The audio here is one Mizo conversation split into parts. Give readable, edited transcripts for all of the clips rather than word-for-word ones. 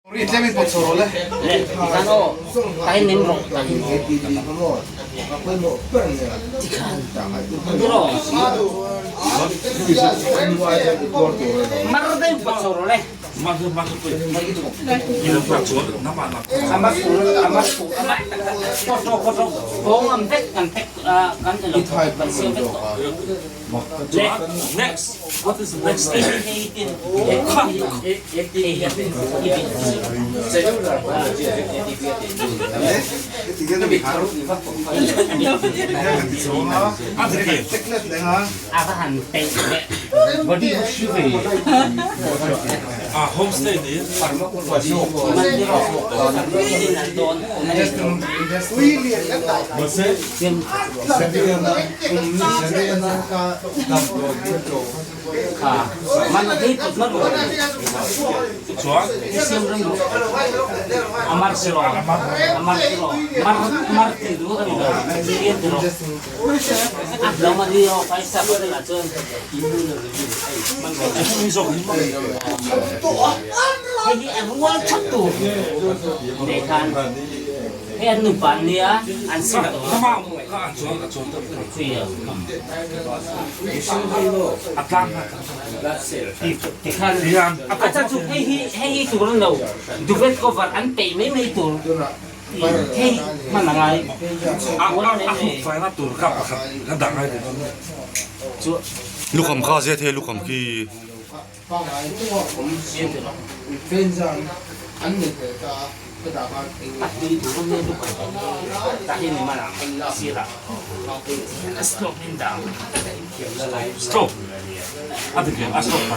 Ri tlem in pawt chho rawh le. Le, tikhan aw, tahin nim rawh, tahin. Tikhan, tiraw? Mar deuh pawt chho rawh le. Amar tur, amar tur, amah pawt rawh, pawt rawh. Bawng am vek kan pack, kan ilo kan siam vek tawh. Next, what is the next step? Homestay ni. Hei an nupa an nia, an sim tawh a. Tikhan a chan chu hei hi hei hi tur an lo duvet cover an peih mai mai tur hei hman a ngai. Lukham kha zet hei lukham khi.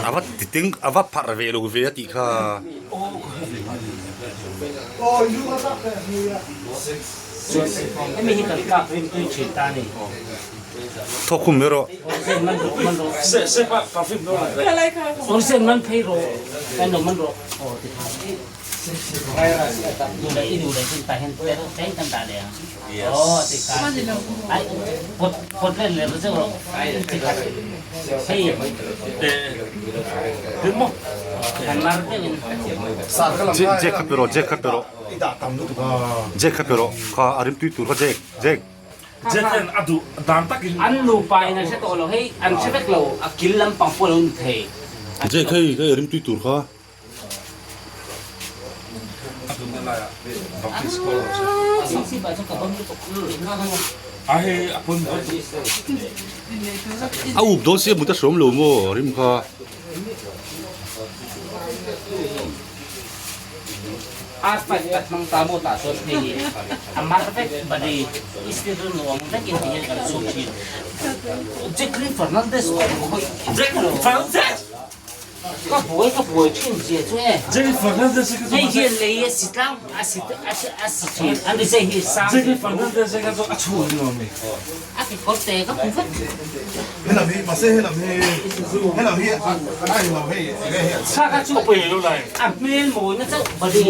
A va ti teng a va pharh ve lo ve a tih kha. Thawk khum mai rawh. Jack kha pe rawh Jack kha pe rawh Jack kha pe rawh kha a rimtui tur kha Jack Jack. Jack-a'n a duh dan takin. An nupa in an hre tawh lo hei, an hre vek lo, a kil lampang pawh a lo ni thei. Jack hei ka rimtui tur kha. A dunna laiah Baptist College a hei a pawimawh lutuk. A up dawn sia mut a hrawm lo maw rim kha. R5 ka hmang ta maw tah chuan hei a mar vek body istir nuam vek in ti hian kan chhuk thin. Jacqueline Fernandez pawh khawih Jacqueline Fernandez! Ka buai ka buai thin zia chu e. Jacqueline Fernandez hi ka chu Hei hian lei a si tlang a si a si thin an ri zai hi sang Jacqueline Fernandez hi ka chu a chhu ni lo mi. A ke kawr te ka hmu vek. Helam hi mahse helam hi helam hi a englo hei enge hi an Kha kha chu a hmel mawina chauh body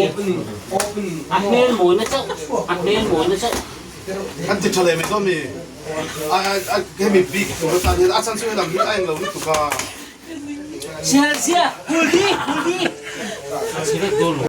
a hmel mawina chauh a hmel mawina chauh. An ti tha leh mai dawn mi a a hemi bik tur atan hian a chhan chu helam hi a englo lutuk a. Sia sia hul di hul di. A chhe vek dawn lo.